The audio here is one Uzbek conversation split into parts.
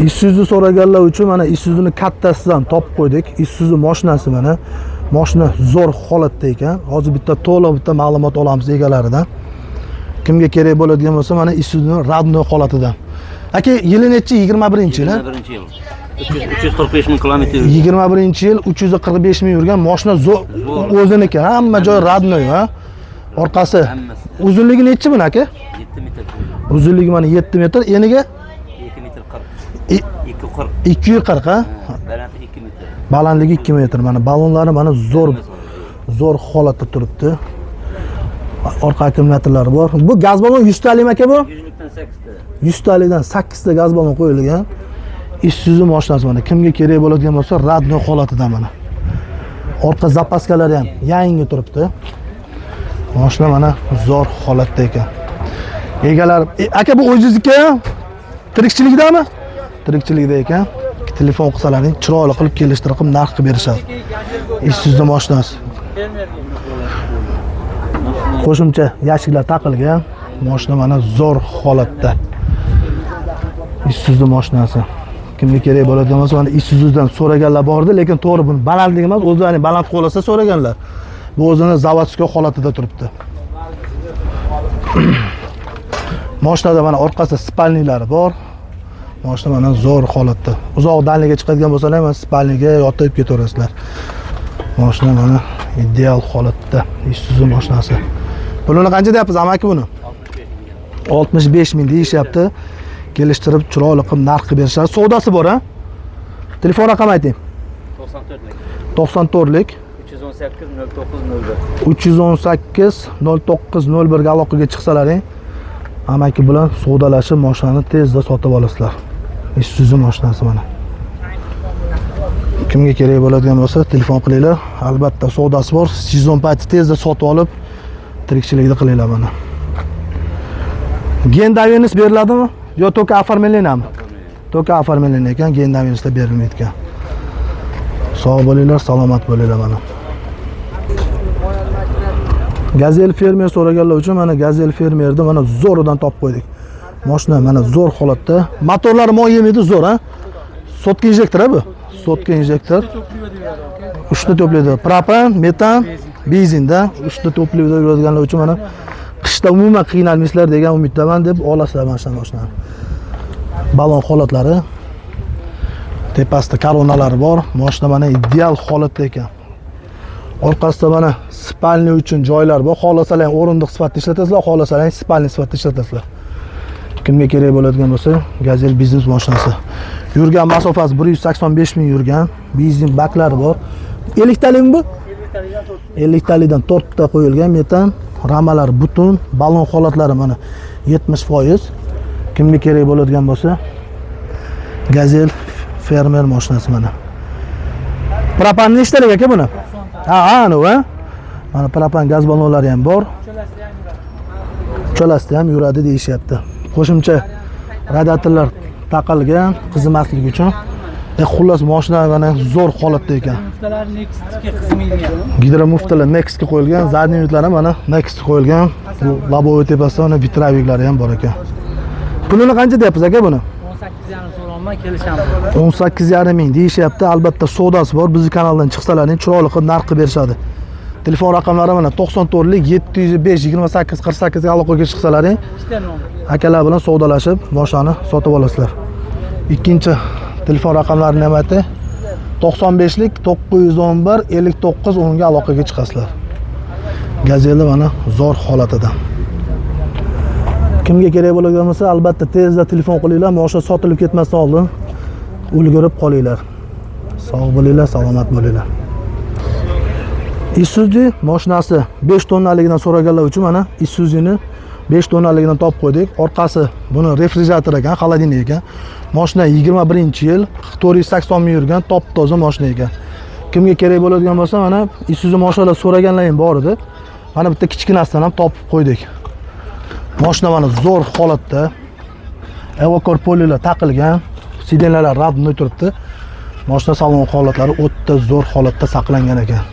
Isuzu so'raganlar uchun mana Isuzu'ni kattasidan topib qo'ydik. Isuzu mashinasi mana. Mashina zo'r holatda ekan. Hozir bitta to'liq bitta ma'lumot olamiz egalaridan. Kimga kerak bo'ladigan bo'lsa, mana Isuzu'ni родной holatidan. Aka, yili nechi? 21-yil, ha? 21 yil. 345 ming kilometr yurdi. 21-yil, 345 ming yurgan mashina zo'r, o'ziniki, hamma joy родной, ha? Orqasi. Hammasi. Uzunligi nechi buni, aka? 7 metr. Uzunligi mana 7 metr, eniga 2 metr 40. 240. 240, ha? Balandligi 2 metr. Balandligi 2 metr. Mana ballonlari mana zo'r zo'r holatda turibdi. Orqa akkumulyatorlari bor. Bu gaz ballon 100 talimi, aka, bu? 100likdan 8 ta. 100 talidan 8 ta gaz ballon qo'yilgan. Isuzu mashinasi mana, kimga kerak bo'ladigan bo'lsa, родной holatida mana. Orqa запаска lari ham yangi turibdi. Mashina mana zo'r holatda ekan. Egalari aka, bu o'zingizniki? Tirikchilikdami? Tirikchilikda ekan. Telefon qilsalaring, chiroyli qilib kelishtirib qilib narx qilib berishadi. Isuzu mashinasi. Qo'shimcha yashiklar taqilgan. Mashina mana zo'r holatda. Isuzu mashinasi. Kimga kerak bo'ladigan bo'lsa, mana Isuzu'dan so'raganlar bor edi, lekin to'g'ri buni balandligi emas, o'zlari baland qo'lasa so'raganlar. Bu o'zini заводской holatida turibdi. Mashinada mana orqasida спальник lari bor. Mashina mana zo'r holatda. Uzoq дальний ga chiqadigan bo'lsalar, mana спальник ga yotib ketaverasizlar. Mashina mana ideal holatda. Isuzu mashinasi. Pulini qancha deyapmiz, amaki, buni? 65 ming deyishyapti. Kelishtirib, chiroyli qilib narx qilib berishadi. Savdosi bor, ha? Telefon raqami ayting. 94lik. 94lik 318 09 01. 318 09 01 ga aloqaga chiqsalaring, amaki bilan savdolashib mashinani tezda sotib olasizlar. Isuzu mashinasi mana. Kimga kerak bo'ladigan bo'lsa, telefon qilinglar. Albatta savdosi bor. Sezon payti tezda sotib olib, tirikchilikni qilinglar mana. Ген доверенность beriladimi? Yo только оформление mi? Только оформление ekan, ген доверенность da berilmaydi ekan. Sog' bo'linglar, salomat bo'linglar mana. Gazel Fermer so'raganlar uchun mana Gazel Fermerni mana zo'ridan topib qo'ydik. Mashina mana zo'r holatda. Motorlari moy yemaydi, zo'r, ha? Сотка injektor, ha, bu? Сотка injektor. Uchta топливо da. Propan, metan, benzinda uchta топливо da yuradiganlar uchun mana qishda umuman qiynalmaysizlar degan umiddaman deb olasizlar mana shu mashinani. Balon holatlari, tepasida koronalari bor. Mashina mana ideal holatda ekan. Orqasida mana спальник uchun joylar bor. Xohlasalar ham o'rindiq sifatida ishlatasizlar, xohlasalar ham спальник sifatida ishlatasizlar. Kimga kerak bo'ladigan bo'lsa, Gazel biznes mashinasi. Yurgan masofasi 185 ming yurgan. Benzin baklari bor. 50 talikmi bu? 50 talidan 4 ta qo'yilgan metan, ramalar butun, balon holatlari mana 70%. Kimga kerak bo'ladigan bo'lsa, Gazel Fermer mashinasi mana. Propan nechtalik, aka, buni? Ha, anu, ha? Mana propan gaz ballonlari ham bor. Uchalasida ham yuradi deyishyapti. Qo'shimcha radiatorlar taqilgan qizimaslik uchun. Xullas, mashina mana zo'r holatda ekan. Muftalar Nextga qizimaydigan. Gidromuftalar Nextga qo'yilgan, задний yuklari mana Next qo'yilgan. Bu лобовой tepasida mana ветровик lari ham bor ekan. Pulini qancha deyapsiz, aka, buni? 18,5 so'rayapman, kelishamiz. 18,5 ming deyishyapti. Albatta savdosi bor. Bizni kanaldan chiqsalaring, chiroyli qilib narx qilib berishadi. Telefon raqamlari mana 94lik 705 28 48 ga aloqaga chiqsalaring, Ikkita nomer. Akalar bilan savdolashib, mashinani sotib olasizlar. Ikkinchi telefon raqamlarini ham aytay. 95lik 911 59 10 ga aloqaga chiqasizlar. Gazelni mana zo'r holatida. Kimga kerak bo'ladigan bo'lsa, albatta tezda telefon qilinglar, mashina sotilib ketmasdan oldin ulgurib qolinglar. Sog' bo'linglar, salomat bo'linglar. Isuzu mashinasi 5 tonnaligidan so'raganlar uchun mana Isuzu'ni 5 tonnaligidan topib qo'ydik. Orqasi buni refrigerator ekan, холодильник ekan. Mashina 21-yil, 480 ming yurgan, top toza mashina ekan. Kimga kerak bo'ladigan bo'lsa, mana Isuzu mashinalar so'raganlar ham bor edi. Mana bitta kichkinasidan ham topib qo'ydik. Mashina mana zo'r holatda. Evokor polilar taqilgan, сиденья lar родной turibdi. Mashina salon holatlari o'ta zo'r holatda saqlangan ekan.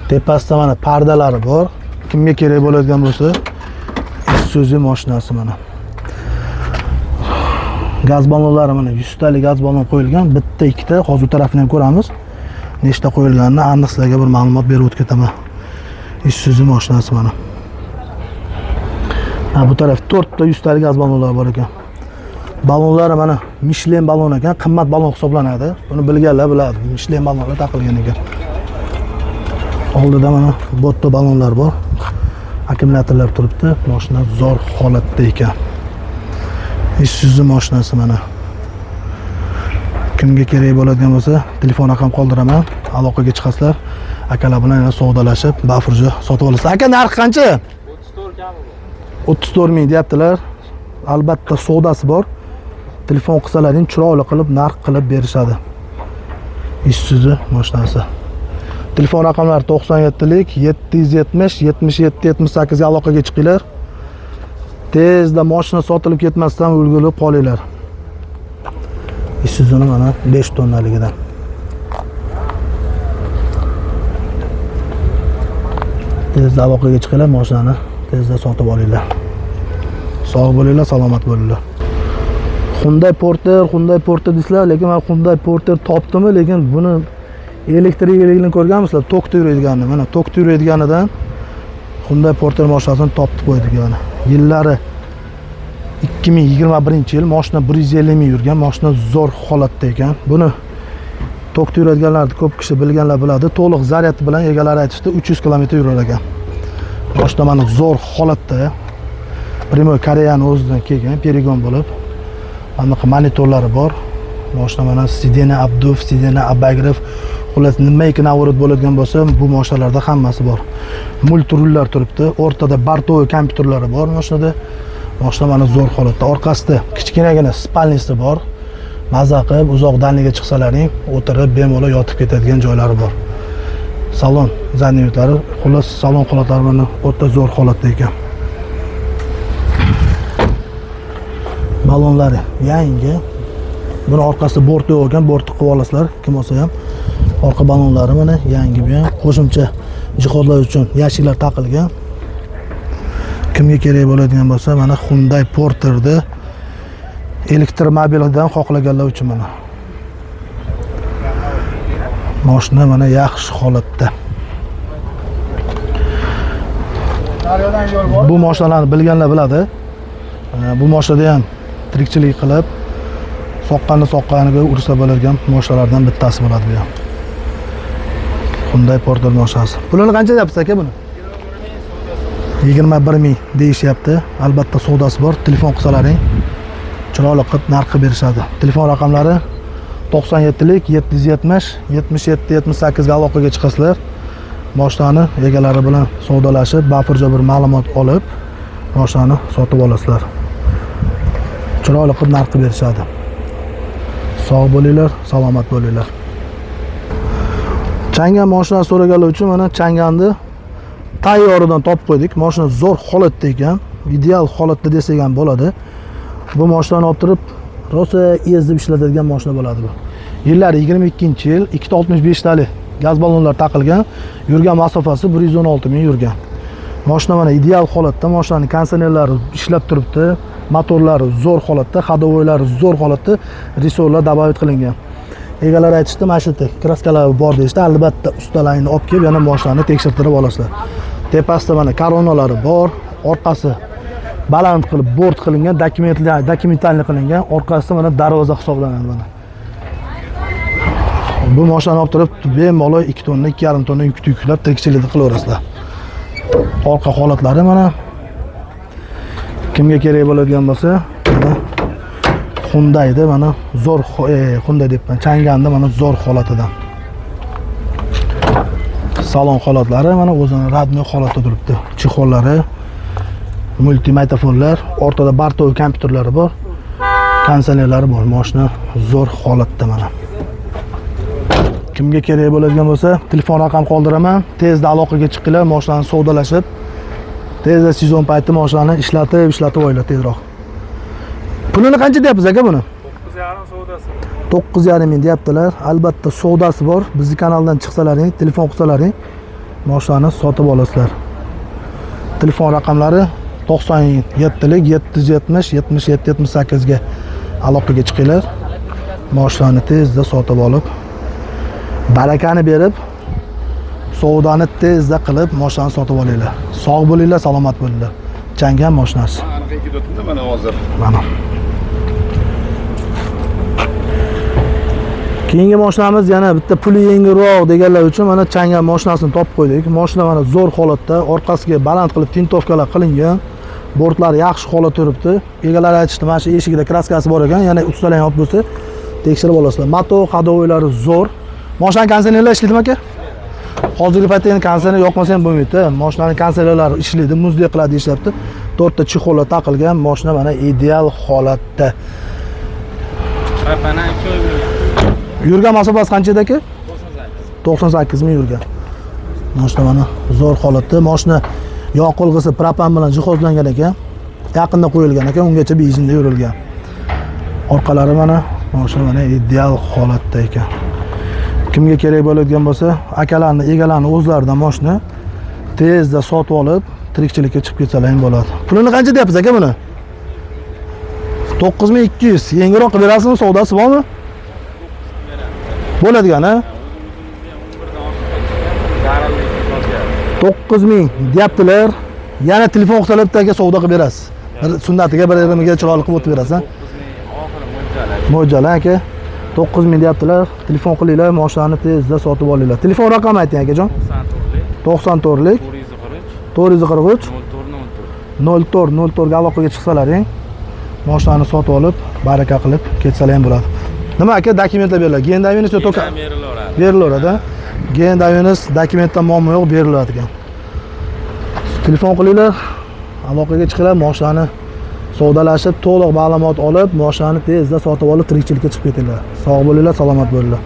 Tepasida mana pardalari bor. Kimga kerak bo'ladigan bo'lsa, Isuzu mashinasi mana. Gaz ballonlari mana 100 talik gaz ballon qo'yilgan, bitta, ikkita, hozir u tarafini ham ko'ramiz. Nechta qo'yilganini aniq sizlarga bir ma'lumot berib o'tib ketaman. Isuzu mashinasi mana. Ha, bu taraf 4 ta 100 talik gaz ballonlari bor ekan. Ballonlari mana Michelin ballon ekan, qimmat ballon hisoblanadi. Buni bilganlar biladi. Michelin ballonlar taqilgan ekan. Oldida mana botto ballonlar bor. Akkumulyatorlar turibdi. Mashina zo'r holatda ekan. Isuzu mashinasi mana. Kimga kerak bo'ladigan bo'lsa, telefon raqam qoldiraman. Aloqaga chiqasizlar. Akalar bilan yana savdolashib, bafurja sotib olasizlar. Aka, narxi qancha? 34 ming deyaptilar. Albatta savdosi bor. Telefon qilsalaring chiroyli qilib narx qilib berishadi. Isuzu mashinasi. Telefon raqamlari 97lik 770 77 78 ga aloqaga chiqinglar. Tezda mashina sotilib ketmasdan ulgurib qolinglar. Isuzuni mana 5 tonnaligidan. Tezda aloqaga chiqinglar, mashinani tezda sotib olinglar. Sog' bo'linglar, salomat bo'linglar. Hyundai Porter, Hyundai Porter deysizlar, lekin men Hyundai Porter topdimi, lekin buni elektrikligini ko'rganmisizlar? Tokda yuradiganini. Mana tokda yuradiganidan Hyundai Porter mashinasini topib qo'ydik mana. Yillari 2021-yil, mashina 150 ming yurgan, mashina zo'r holatda ekan. Buni tokda yuradiganlarni ko'p kishi bilganlar biladi. To'liq zaryad bilan egalari aytishdi 300 kilometr yurar ekan. Mashina mana zo'r holatda. Primoy Koreyani o'zidan kelgan, перегон bo'lib. Anaqa monitorlari bor. Mashina mana сиденье обдув, сиденье обогрев, xullas nimaiki наворот bo'ladigan bo'lsa, bu mashinalarda hammasi bor. Мультируль lar turibdi. O'rtada бортовой kompyuterlari bor mashinada. Mashina mana zo'r holatda. Orqasida kichkinagina спальни si bor. Maza qilib uzoq дальний ga chiqsalaring, o'tirib bemalol yotib ketadigan joylari bor. Salon задний lari, xullas salon holatlari mana o'ta zo'r holatda ekan. Ballonlari yangi. Buni orqasida bort yo'q ekan, bortni qilib olasizlar, kim olsa ham. Orqa ballonlari mana yangi bu ham. Qo'shimcha jihozlar uchun yashiklar taqilgan. Kimga kerak bo'ladigan bo'lsa, mana Hyundai Porterda elektromobildan xohlaganlar uchun mana. Mashina mana yaxshi holatda. Bu mashinalarni bilganlar biladi. Bu mashinada ham tirikchilik qilib, soqqani soqqaniga ursa bo'ladigan mashinalardan bittasi bo'ladi bu ham. Hyundai Porter mashinasi. Pulini qancha deyapsiz aka buni? 21 ming deyishyapti. Albatta savdosi bor. Telefon qilsalaring chiroyli qilib narx qilib berishadi. Telefon raqamlari 97lik 770 77 78 ga aloqaga chiqasizlar. Mashinani egalari bilan savdolashib, bafurja bir ma'lumot olib, mashinani sotib olasizlar. Chiroyli qilib narx qilib berishadi. Sog' bo'linglar, salomat bo'linglar. Changan mashina so'raganlar uchun mana Changanni tayyoridan topib qo'ydik. Mashina zo'r holatda ekan, ideal holatda desak ham bo'ladi. Bu mashinani olib turib, rosa ezib ishlatadigan mashina bo'ladi bu. Yillari 22-yil, 2.65 talik gaz ballonlar taqilgan, yurgan masofasi 116 ming yurgan. Mashina mana ideal holatda, mashinaning konditsionerlari ishlab turibdi, motorlari zo'r holatda, ходовой lari zo'r holatda, resorlar добавить qilingan. Egalari aytishdi, mana shu yerda краска lar bor deyishdi. Albatta ustalarni olib kelib, yana mashinani tekshirtirib olasizlar. Tepasida mana koronalari bor, orqasi baland qilib bort qilingan, dokumentlar документальный qilingan, orqasida mana darvoza hisoblanadi mana. Bu mashinani olib turib, bemalol 2 tonna, 2,5 tonna yukni yuklab tirikchilikni qilaverasizlar. Orqa holatlari mana kimga kerak bo'ladigan bo'lsa, mana Hyundai'da mana zo'r Hyundai debman, Changanda mana zo'r holatidan. Salon holatlari mana o'zini родной holatda turibdi. Чехол lari, multimagnitofonlar, o'rtada бортовой kompyuterlari bor, konditsionerlari bor. Mashina zo'r holatda mana. Kimga kerak bo'ladigan bo'lsa, telefon raqam qoldiraman. Tezda aloqaga chiqinglar, mashinani savdolashib, tezda sezon payti mashinani ishlatib, ishlatib olinglar tezroq. Pulini qancha deyapsiz aka buni? 9,5 savdosi. 9,5 ming deyaptilar. Albatta savdosi bor. Bizni kanaldan chiqsalaring, telefon qilsalaring, mashinani sotib olasizlar. Telefon raqamlari 97lik 770 77 78 ga Aloqaga chiqinglar. Moshinani tezda sotib olib, barakani berib, savdoni tezda qilib, moshinani sotib olinglar. Sog' bo'linglar, salomat bo'linglar. Changan moshinasi. Aniq ketayotganda mana hozir. Mana. Keyingi mashinamiz yana bitta puli yengilroq deganlar uchun mana Changan mashinasini topib qo'ydik. Mashina mana zo'r holatda, orqasiga baland qilib tintovkalar qilingan. Bortlari yaxshi holat turibdi. Egalari aytishdi, mana shu eshigida kraskasi bor ekan, yana ustalar ham olib bo'lsa tekshirib olasizlar. Mato ходовойлari zo'r. Mashinani konditsionerlar ishlaydimi aka? Hozirgi paytda endi konditsioner yoqmasa ham bo'lmaydi. Mashinani konditsionerlari ishlaydi, muzdek qiladi ishlabdi. To'rtta chexollar taqilgan, mashina mana ideal holatda. Rapana 2 oy bo'lgan. Yurgan masofasi qancha edi aka? 98 ming yurgan. Mashina mana zo'r holatda. Mashina yoqilg'isi propan bilan jihozlangan ekan. Yaqinda qo'yilgan ekan, ungacha benzinda yurilgan. Orqalari mana mashina mana ideal holatda ekan. Kimga kerak bo'ladigan bo'lsa, akalarni, egalarni o'zlaridan mashina tezda sotib olib, tirikchilikka chiqib ketsalar ham bo'ladi. Pulini qancha deyapsiz aka buni? 9200. Yengilroq qilib berasizmi? Savdosi bormi? Bo'ladigan, ha? 9000 deyaptilar. Yana telefon qilsalar bitta aka savdo qilib berasiz. Bir sunnatiga bir yarmiga chiroyli qilib o'tib berasiz, ha? Mo'ljal aka. 9000 deyaptilar. Telefon qilinglar, mashinani tezda sotib olinglar. Telefon raqami ayting akajon. 94 lik 94lik 443 443 04 04. 04 04 ga aloqaga chiqsalaring, mashinani sotib olib, baraka qilib ketsalar ham bo'ladi. Nima aka, dokumentlar beriladi. Gendavingiz yo to'ka Berilaveradi. berilaveradi. Gendavingiz dokumentda muammo yo'q, beriladi ekan. Telefon qilinglar, aloqaga chiqinglar, mashinani savdolashib, to'liq ma'lumot olib, mashinani tezda sotib olib, tirikchilikka chiqib ketinglar. Sog' bo'linglar, salomat bo'linglar.